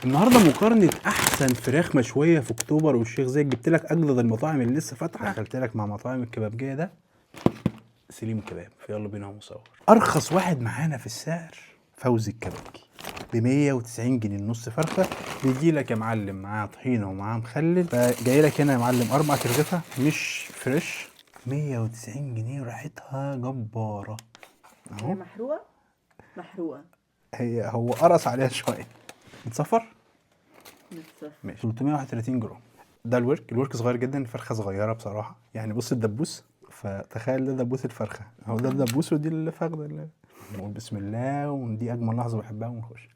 النهارده مقارنة احسن فراخ مشوية في اكتوبر والشيخ زايد. جبت لك اجدد المطاعم اللي لسه فاتحة، دخلت لك مع مطاعم الكبابجيه ده سليم كباب. فيلا بينا مصور. ارخص واحد معانا في السعر فوزي الكبابجي ب 190 جنيه النص فرخه. بيجي لك يا معلم معاه طحينه ومعاه مخلل، فجاي لك هنا يا معلم 4 ترغفه مش fresh. 190 جنيه ريحتها جبارة. هي اهو. محروقة محروقة. هي هو قرص عليها شويه. متصفر. متصفر. ماشي. 331 جرام. ده الورك، الورك صغير جدا، الفرخه صغيرة بصراحة. يعني بص الدبوس، فتخيل ده دبوس الفرخه، هو ده الدبوس ودي الفخده. اللي نقول بسم الله، ودي اجمل لحظة بحبها، ونخش.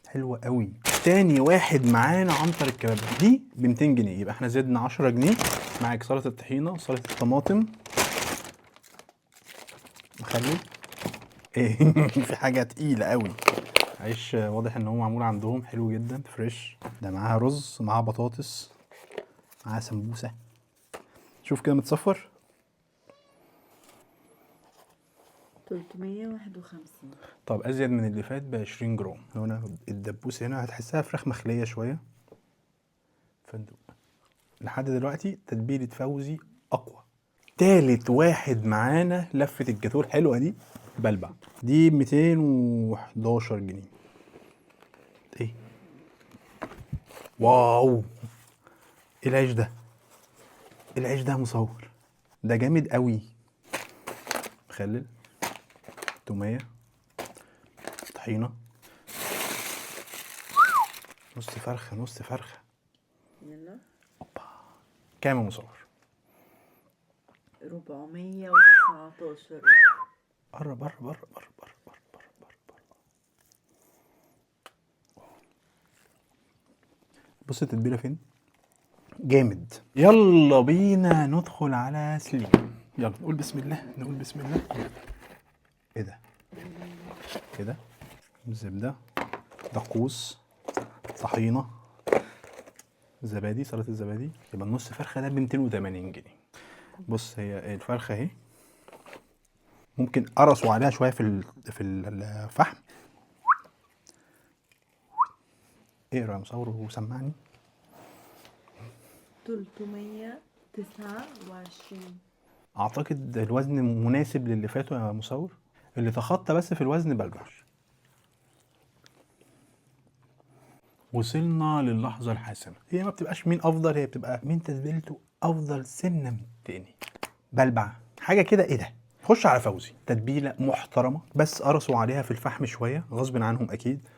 حلوة قوي. تاني واحد معانا عنتر الكباب، دي ب 200 جنيه، يبقى احنا زدنا 10 جنيه. معاك سلطة الطحينه، سلطة الطماطم، مخلل. ايه في حاجة تقيلة قوي، عيش واضح ان هو معمول عندهم حلو جدا fresh. ده معاها رز، معاها بطاطس، معاها سمبوسة. شوف كده متصفر. 351. طب ازيد من اللي فات ب 20 جرام. هنا الدبوس هنا هتحسها فراخ مخليه شوية. فندق لحد دلوقتي تتبيله فوزي اقوى. تالت واحد معانا لفه الجاتوه الحلوة دي بلبع، دي 211 جنيه. ايه wow، ايه العيش ده؟ إيه العيش ده يا مصور؟ ده جامد قوي. مخلل، توميه، طحينه، نص فرخة نص فرخه. يلا. كام يا مصور؟ 419. قرب قرب قرب قرب قرب قرب قرب قرب. بص التتبيله فين؟ جامد. يلا بينا ندخل على سليم. يلا نقول بسم الله، نقول بسم الله. ايه ده؟ كده زبدة، دقوس، طحينة، زبادي، سلطة الزبادي. يبقى النص فرخة ده ب 280 جنيه. بص هي الفرخة اهي، ممكن قرصوا عليها شوية في الفحم. اقرا يا مصور وسمعني. 329. اعتقد الوزن مناسب للي فاتوا يا مصور، اللي تخطى بس في الوزن بلبع. وصلنا للحظة الحاسمة. هي ما بتبقاش مين افضل، هي بتبقى مين تتبيلته افضل سنة من التاني. بلبع حاجة كده. ايه ده؟ خش على فوزي، تتبيلة محترمة بس قرصوا عليها في الفحم شوية غصب عنهم اكيد.